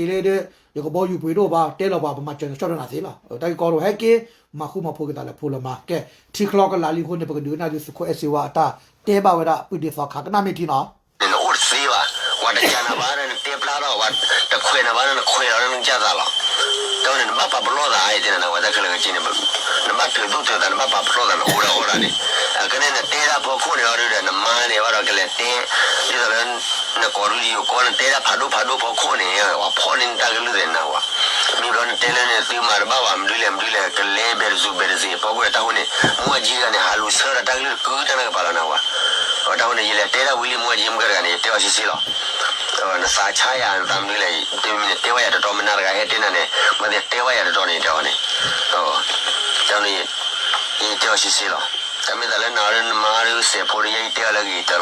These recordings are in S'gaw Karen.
က့ၤလၢဒ် ယကဘီယူၤပှ့ၤဒိၣ်ဘၣ် တဲလီၤပှၤ ပမၤစၢၤကၠီၣ်ဒိၣ်နၤသ့လီၤ. တၢ်ဂ့ၢ်ကီတအိၣ် ဟဲက့ၤ မၤဃူမၤဖိးက့ၤသးလၢဖိလၢမါ ကဲ ထံချီကလးလံအဃိန့ၣ် ပကဒုးကနၣ်သု သုးခိၣ်အဲၣ်စ့ဝါ အတၢ်တဲဘၣ်ဝဲဒၣ် ပုၢ်ဒ့သီခါ ကနၣ်မ့ၢ်ထံနီၤ. နအိၣ်တသ့ဘၣ်, ပှၤတကးနၤဘၣ်ဒီး နတဲပျၢ်ထီၣ်, ပှၤတခွဲးနၤဘၣ်ဒီး နခွဲးလီၤလၢနကစၢ်သးလီၤ. တၢ်န့ၣ် နဘၣ်ပာ်ပလီၢ်သး ယတဲနၤ နဝဲတၢ်ခဲလၢာ်ခဲဆ့န့ၣ်, နဘၣ်ထုးသူၣ်ထုးသး နဘၣ်ပာ်ပလီၢ်သး နအိၣ်ဒၣ်အီၣ်ဒၣ်န့ၣ်, ကဲန့ၣ် နတဲဒၣ်ဖီခိၣ်န့ၣ်အီၤဒီး နမါန့ၣ်ဘၣ်ဒီး ကလဲၤတဲ ဒ်သိးလၢ နကိးဒုးယိၤကီ နတဲဒၣ်ဖးဒိၣ်ဖးဒိၣ်ဖီခိၣ်န့ၣ် ပှၤဖီၣ်န့ၢ်နတၢ်ကလုၢ်သ့ၣ်နၤဝဲ, မ့ၢ်ဘျီနတဲလၢန့ၣ် သုမၤတဘၣ်ဘၣ် မနုၤလဲၣ် မနုၤလဲၣ် ကလဲၤဘဲၣ်တစူးဘဲၣ်တစ့ ဖီခိၣ်တၢ်ဃိန့ၣ် မူအကၠံတဂၤန့ၣ် ဟးလူၤဆၢဒီးတၢ်ကလုၢ်တကုတၢ်နၢ်ကပၤလီၤနၤဝဲ, တၢ်ဃိန့ၣ် ယလဲၤတဲဒၣ်ဝံၤလံ မူအကၠံမုၢ်ကတဂၤန့ၣ် ယတဲအီၤဆံးဆံးလီၤ. နသးဆါယၤ နသးမနုၤလဲၣ် တမံၤန့ၣ် တဲဝဲယၤတတီၤ မနၤတဂၤဟဲတဲနၤန့ၣ် မ့ၢ်သ့ၣ်တဲဝဲယၤတတီၤန့ၣ် တဲအီၤန့ၣ်, တၢ်န့ၣ် ယတဲအီၤဆံးဆံးလီၤ. တၢ်မ့ၢ်သးလၢနၤဒီးနမါဒီးစဲးဖိဒီး ယတဲအီၤလၢဂ့ၤကတၢၢ်လီၤ.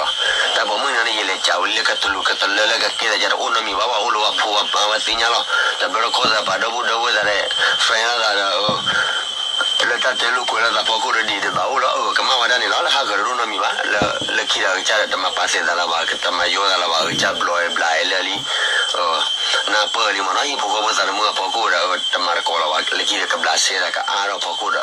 တၢ်ပိာ်မုၣ်န့ၣ် ယလဲၤကးဝံၤလၢကတလူၤကတလၢလၢကကဲသး ယတအိၣ်နီတမံၤဘၣ် ပှၤအိၣ်လၢပှၤဖိပှၤမါဝဲသ့ၣ်ညါလီၤ. တဘျီတခီၣ်သးပာ်ဒီပုၢ်ဒီဝဲၢ်သးဒီး friend လိာ်သးဒီး လၢတၢ်တဲလိာ်ကွဲးလိာ်သးဖီခိၣ်ဒီးဒ်တဘၣ်အိၣ်လီၤ. အၢ ကမၣ်ဝဲဒၣ်န့ၣ်လီၤ. လၢဟးဂီၤတအိၣ်နီတမံၤဘၣ်. လၢ လၢခံဒီးကစၢ်ဒီး တမၤပာ်သဲးသးလၢၤဘၣ်, တမၤယိသးလၢၤဘၣ်, အကစၢ်ဘျီဘျးလၢလံ နၢ်ပၢၢ်လံမ့ၢ်နီၤ, ဟံၣ်ဖိဃီဖိသးသမူအဖီခိၣ်ဒီး တမၤတကိးလၢၤဘၣ်, လၢခံဒီးကဘျးစဲသးကအါထီၣ်ဖီခိၣ်ဒီး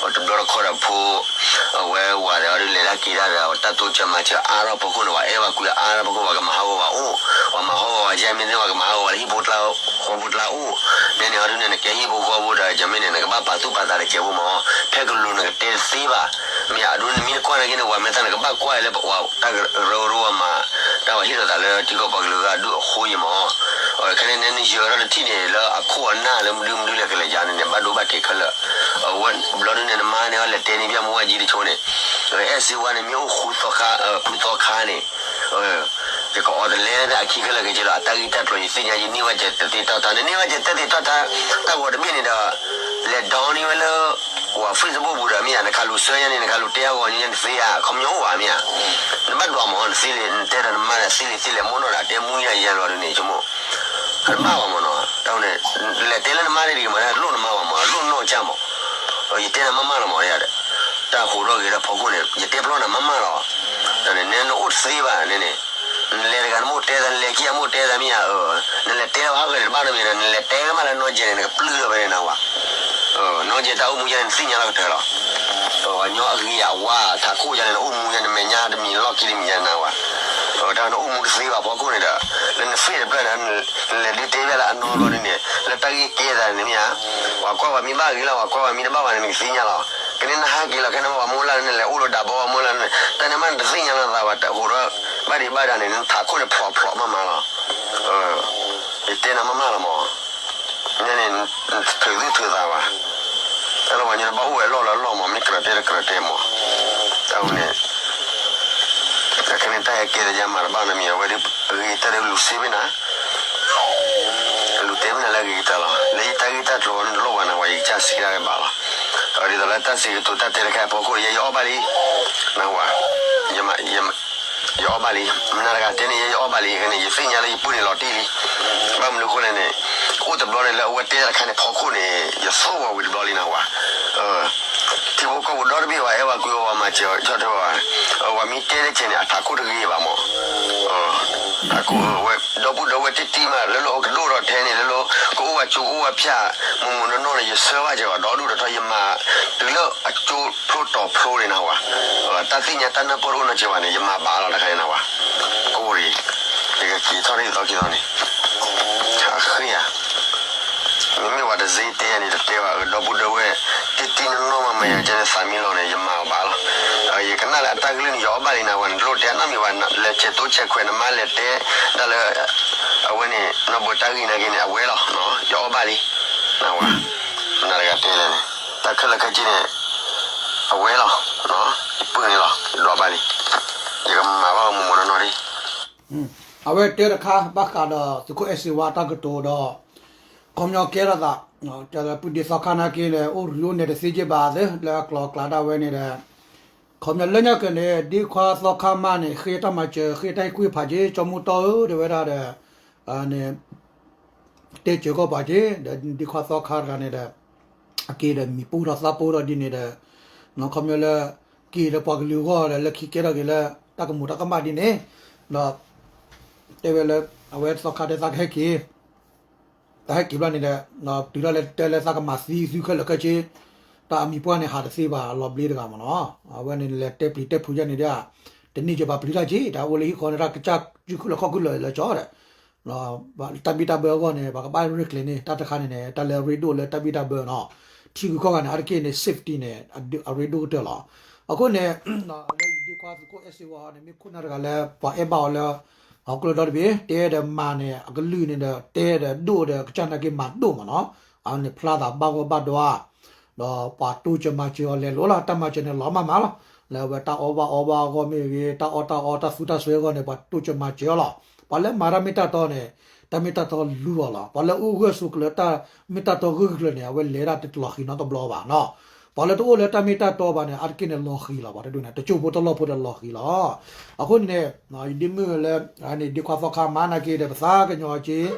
တဘျီတခီၣ်ဒီးဖိ အဝဲဝၤဒီးအီၤဒုးလဲၤတၢ်က့ၤတၢ်ဒီး တၢ်တိစၢၤမၤစၢၤအါထီၣ်ဖီခိၣ်န့ၣ် ပှၤအဲၣ်ပှၤကွံအါထီၣ်ဖီခိၣ် ပှၤကမၤဟးဂီၤပှၤအိၣ်, ပှၤမၤဟးဂီၤပှၤယဲမ့ၢ်သ့ၣ် ပှၤကမၤဟးဂီၤပှၤလၢဟံၣ်ဖိဃီဖိကျါအိၣ်, န့ၣ်န့ၣ်အီၤဒုးန့ၣ် နကဲဟံၣ်ဖိဃီဖိဒီး ယမ့ၢ်န့ၣ် နကဘၣ်ပာ်သူၣ်ပာ်သးတစဲးဖိမး, ဖဲကလူးနကတဲတသ့ဘၣ်, မ့ၢ်အဒိနမ့ၢ်တကွၢ်နာ်က့န့ၣ် ပှၤမဲာ်သၣ်နကဘၣ်ကွၢ်လၢပှၤ တၢ်ကရၢကရိပှၤမၤ တၢ်ပှၤဟ့ၣ်လီၤသးလၢထံကီၢ်ပှၤကလုာ်ဂၤဒုးအဃိအံၤမး, ခဲန့ၣ်န့ၣ် နယၢၤထီၣ်တထံၣ်န့ၣ် လၢအခိၣ်အနၢ်လၢမနုၤမနုၤလဲၣ်ကလဲၤယါန့ၣ်န့ၣ် ဘၣ်ဒိဘၣ်ထံးခဲလၢာ်, အဝဲဘျီဒုးန့ၣ် နမါန့ၣ် လဲၤတဲန့ၢ်ဘၣ်မူဝဲကၠံတဆိန့ၣ်, အဲၣ်စ့ဝါန့ၣ် မ့ၢ်အိၣ်ဃုသီခါန့ၣ် ယကအီၣ်တလဲလၢအခံခဲလၢာ်ခဲဆ့လီၤ, အတၢ်ဂ့ၢ်တၢ်ကျိၤယသ့ၣ်ညါ ယန့ၢ်ဝဲကဲတသ့တီၢ်တၢ် နန့ၢ်ဝဲကဲတသ့တီၢ်တၢ်, တၢ်ဂီၤတဘ့ၣ်န့ၣ်ဒီး လဲၤဒီန့ၢ်ဝဲလၢ ပှၤ Facebook ပူၤဒီးမ့ၢ်ဧါ, နခးလူၤဆၢညါန့ၣ် နခးလူၤတဲအဂီၢ်ညါန့ၣ်သ့ဧါ, ခီပညီအိၣ်ဘၣ်မ့ၢ်ဧါ, နဘၣ်ဒွးမး နသ့လံ, နတဲဒီးနမါဒီးသ့လံသ့လဲၣ် မိၢ်နီၢ်ဒီးတဲမူယါယဲလီၤဒ်န့ၣ် ဆိကမိၣ် တဘၣ်ဘၣ်မးနီၤ, တၢ်န့ၣ် လဲၤတဲလၢနမါန့ၣ်ဒ်မး လိၣ်နမါဘၣ်မး လိၣ်နီၢ်ကစၢ်မး, ယတဲနၤမးမးလီၤမး, တၢ်ဟူးထီၣ်ဂဲၤထီၣ်ဖီခိၣ်န့ၣ် ယတဲဖျီနၤမးမးလီၤ, တၢ်န့ၣ် နအိၣ်တသ့ဘၣ်န့ၣ်န့ၣ် နလဲၤတဂၤနမိၢ်တဲသး နလဲၤခံအမိၢ်တဲသးမ့ၢ်ဧါ, နလဲၤတဲလၢပှၤဟးဂီၤန့ၣ်တဘၣ်တမ့ၢ်ဒီး နလဲၤတဲမးလၢနီၢ်ကဲန့ၣ် နကပျုၢ်ထီၣ်ဖဲန့ၣ်နဝဲ, နီၢ်ကဲတၢ်အိၣ်မူယဲန့ၣ် နသ့ၣ်ညါလီၤကတၢၢ်လီၤ, ပှၤညီအဂ့ၤအဝါ ထးခိၣ်ယဲန့ၣ် နအိၣ်မူယဲ နမဲာ်ညါတမံၤလီၢ်ခံတမံၤယဲနဝဲ, တၢ်နအိၣ်မူတသ့ဘၣ်ဖီခိၣ်န့ၣ်ဒီး လၢနသ့ၣ်တဖျၢၣ်န့ၣ် နလဲၤဒုးတဲဖဲလၢအနီဘျီဒ်န့ၣ် လၢတၢ်ဂ့ၢ်ကဲသးန့ၣ်မ့ၢ်ဧါ, ပှၤကွၢ်ပှၤမံဘၣ်ဂ့ၤလီၤ ပှၤကွၢ်ပှၤမံတဘၣ်ဘၣ်န့ၣ် နကသ့ၣ်ညါလီၤ, ကန့ၣ်နဟးက့ၤလီၤ ခဲန့ၣ်ပှၤမိၢ်လၢ်န့ၣ် နလဲၤအိၣ်လၢဒၣ်ဘီပှၤမိၢ်လၢ်န့ၣ် တၢ်န့ၣ်မးနတသ့ၣ်ညါလီၤသးဘၣ် တၢ်ဟူးထီၣ်ဘၣ်ဒံးဘၣ်ဒါန့ၣ် နထးခိၣ်န့ၣ်ဖျိးဖျိးမးမးလီၤ, ယတဲနၤမးမးလီၤမး, န့ၣ်န့ၣ် နထုးသူၣ်ထုးသးဘၣ်, တၢ်လၢပှၤညီတဘၣ်အိၣ်ဝဲအလီၢ်လၢအလီၢ်မး မ့ၢ်ကြၢးတဲတကြၢးတဲမး, တၢ်ဝဲန့ၣ် ခဲန့ၣ်တၢ်ဟဲကဲသးယါမၤတဘၣ်နမံၤ အဝဲဒၣ်အဂ့ၤကတၢၢ်ဒီးလူၤစ့ဖဲနၤ လူၤတဲဖဲနၤလၢအဂ့ၤကတၢၢ်လီၤ. လၢယတၢ်ဂ့ၢ်တၢ်ကျိၤန့ၣ် တလိၣ်ဘၣ်နဝဲ ယကစၢ်စံးဒၣ်က့ၤဘၣ်လီၤ. ဒ်သိးလၢတၢ်စံးကတိၤတၢ်တဲတခါအံၤအဖီခိၣ် ယဲယအီၣ်ဘၣ်လံ, နဝဲ, ယမၤ, ယမၤ, ယအီၣ်ဘၣ်လံ, မနၤတဂၤတဲန့ၣ် ယဲယအီၣ်ဘၣ်လံ, ခဲန့ၣ် ယသ့ၣ်ညါလၢယပုၢ်န့ၣ်လီၤတံၢ်လံ. ဘၣ်မနုၤအဃိလဲၣ်န့ၣ်, အိၣ်တဘျီန့ၣ် လၢအဝဲတဲတၢ်တခါန့ၣ်ဖီခိၣ်န့ၣ် ယသိၣ်ဝဲဝံၤတဘျီလံနဝဲ ထံဖိကီၢ်ဖိဒီတဘ့ၣ်ဝဲ အဲၣ်ဝဲကွံဝဲ ဝဲမၤစၢၤဆီၣ်ထွဲဝဲ, ဝဲမ့ၢ်တဲတကဲန့ၣ် အထးခိၣ်တဂ့ၤဘၣ်မး, ထးခိၣ်ဝဲ ဒီပုၢ်ဒီဝဲၢ်တံၢ်တံၢ်မး လၢလၢကဒိၣ်ထီၣ်ထဲန့ၣ် လၢလၢကအိၣ်ဝဲကၠိအိၣ်ဝဲဖၠၣ် မိၢ်မိၢ်နီၢ်နီၢ်န့ၣ် ယဆၢဘၣ်စၢၤအီၤ ဒီဒူၣ်ဒီထီ ယမၤတုၤလၢအကၠိဖျိတီၤဖျိန့ၣ်နဝဲ, တၢ်သ့ၣ်ညါတၢ်နၢ်ပၢၢ်တအိၣ်နီတစဲးဘၣ်န့ၣ် ယမၤဘၣ်လီၤတခါန့ၣ်နဝဲ, ကအိၣ်ရံ, ယကက့ၤထီၣ်န့ၣ်သီခံသီန့ၣ် အဃ့ဧါ, မ့မ့ၢ်ပှၤတစ့တဲန့ၣ် တတဲဘၣ် ဒီပုၢ်ဒီဝဲၢ် တံၢ်တံၢ်နီၢ်နီၢ်မးမးယၤ ကဲန့ၣ်သးမံလီၤန့ၣ် ယမၤအီၤဘၣ်လီၤ. ယကနၣ်လၢအတၢ်ကလုၢ်န့ၣ် ယအီၣ်ဘၣ်လံနဝဲန့ၣ် တလိၣ်တဲနီတမံၤဘၣ် လဲၤဆဲးတိဆဲးခွဲးနမါလဲၤတဲ ဒၣ်လၢ အဝဲန့ၣ် နီၢ်ဘၢတၢ်ဂ့ၢ်နာ်က့န့ၣ် အဝဲလီၤ ယအီၣ်ဘၣ်လံ နဝဲ မနုၤတဂၤတဲလဲၣ်န့ၣ် တၢ်ခဲလၢာ်ခဲဆ့န့ၣ် အဝဲလီၤ ယပုၢ်န့ၣ်လီၤ ယဒွးဘၣ်လံ ယကမၤဘၣ်မိၢ်မိၢ်နီၢ်နီၢ်လံ အဝဲတဲတခါ ဘၣ်ဃးဒီးသုးခိၣ်အဲၣ်စ့ဝါတၢ်ကတိၤဒီး ခီပညီကဲထီၣ်သး ပုၢ်ဒ့သီခါနာ်က့န့ၣ် အိၣ်ရံအိၣ်န့ၣ်တသ့က့ဘၣ်သ့ လၢအကျိၤအကျဲဒၣ်ဝဲန့ၣ်ဒီး ခီပညီလၢညါက့န့ၣ် ဒ့ခွါသီခါမါန့ၣ် ဃ့တၢ်မၤစၢၤ ဃ့တၢ်ဟ့ၣ်ကူၣ်ဟ့ၣ်ဖးက့ ကၠီမူတီဧၢ တဲဝဲဒၣ်ဒီး န့ၣ် တဲစၢၤကီၢ်ပှၤက့ ဒီးဒ့ခွါသီခါတဂၤန့ၣ်ဒီး အက့ဒီးမံၤပူထီၣ်သးပူထီၣ်ဒ်န့ၣ်ဒီး ခီပညီလၢ က့ၤလၢပှၤကလုာ်အဂီၢ်ဒီး လၢခံကဲထီၣ်က့ၤလၢ တၢ်ကမူးတၢ်ကမၣ်ဒ်န့ၣ် ဒီး တဲဝဲလၢ အဝဲသီခါတဲသးကဟဲက့ၤ တၢ်ဟဲက့ၤဘျီန့ၣ်ဒီး တုၤထီၣ်လဲၤတဲလၢသးကမၤသံသုခဲလၢာ်ခဲဆ့ တၢ်အမံၤပှၢ်န့ၣ် ဟးတသ့ဘၣ်လီၤဘျ့တဂၤမ့ၢ်နီၤ. အဝဲန့ၣ်လဲၤတဲပျံၤတဲဖုးယဲန့ၣ်ဒီး တန့ၢ်က့ၤပှၤပျံၤတၢ်က့ၤ တၢ်အိၣ်လၢဟံၣ်ဃီန့ၣ် တၢ်ကစၢ်စုခုၣ်လၢခီၣ်ခုၣ်လၢာ်လၢာ်ကၠီဒီး တၢ်ဘံၣ်တၢ်ဘၢအဂီၢ်န့ၣ် ပှၤကဘၣ်ရဲၣ်ကျဲၤန့ၣ် တၢ်တခါန့ၣ်န့ၣ် တၢ်လၢအရ့ဒိၣ်လၢတၢ်ဘံၣ်တၢ်ဘၢနီၤ. ထံဂုၤခီၣ်ဂၤန့ၣ် အါတက့ၢ်န့ၣ် safety န့ၣ် အရ့ဒိၣ်ကတၢၢ်လီၤ. အဃိန့ၣ် လၢယဒ့ခွါသုးခိၣ်အဲၣ်စ့ဝါန့ၣ် မ့ၢ်ခိၣ်နၢ်တဂၤလၢ ပှၤအဲၣ်ဘၣ်အီၤလၢ ဟီၣ်ခိၣ်ဒီတဘ့ၣ် တဲဒီးမၤန့ၣ် အကလုၢ်န့ၣ်ဒီး တဲဒီးဒိၣ်ဒီး ကစၢ်နာ်က့မၤဒိၣ်မ့ၢ်နီၤ. အဝဲန့ၣ်ဖျါသးဘၣ်ဂီၢ်ဘၣ်ဒွါ ဒီးပှၤတိစၢၤမၤစၢၤအီၤလဲၤလိာ်လီၤ. တၢ်မၤစၢၤန့ၣ်လီၤမးမးလီၤ. လၢအဝဲတၢ်အီၣ်ဘၣ်အီဘၣ်အဂီၢ်မ့ၢ်ဂ့ၤ, တၢ်အီၣ်တၢ်အီ တၢ်သူတၢ်စွဲအဂီၢ်န့ၣ် ပှၤတိစၢၤမၤစၢၤအီၤလီၤ. ပှၤလၢမၤတၢ်မ့ၢ်တၢ်တီန့ၣ် တၢ်မ့ၢ်တၢ်တီလူၤအီၤလီၤ. ပှၤလၢအိၣ်ဂၢၢ်ဆိးကျၢၤတၢ်မ့ၢ်တၢ်တီဂၢၢ်ကျၢၤန့ၣ် အဝဲလဲၤဒၣ်တလီၤဃံၤနီတဘျီဘၣ်နီၤ. ပှၤလၢတအိၣ်လၢတၢ်မ့ၢ်တၢ်တီဘၣ်န့ၣ် အါတက့ၢ်န့ၣ်လီၤဃံၤလီၤ. ပှၤတဒူၣ်န့ၣ် တစိၢ်ဖိတလီၢ်ဖိဒီးလီၤဃံၤလီၤ. အဃိန့ၣ်န့ၣ် ယဒ့မုၣ်လၢ န့ၣ်ဒ့ခွါသီခါမၤနာ်က့ဒီး ပသးကညီၤက့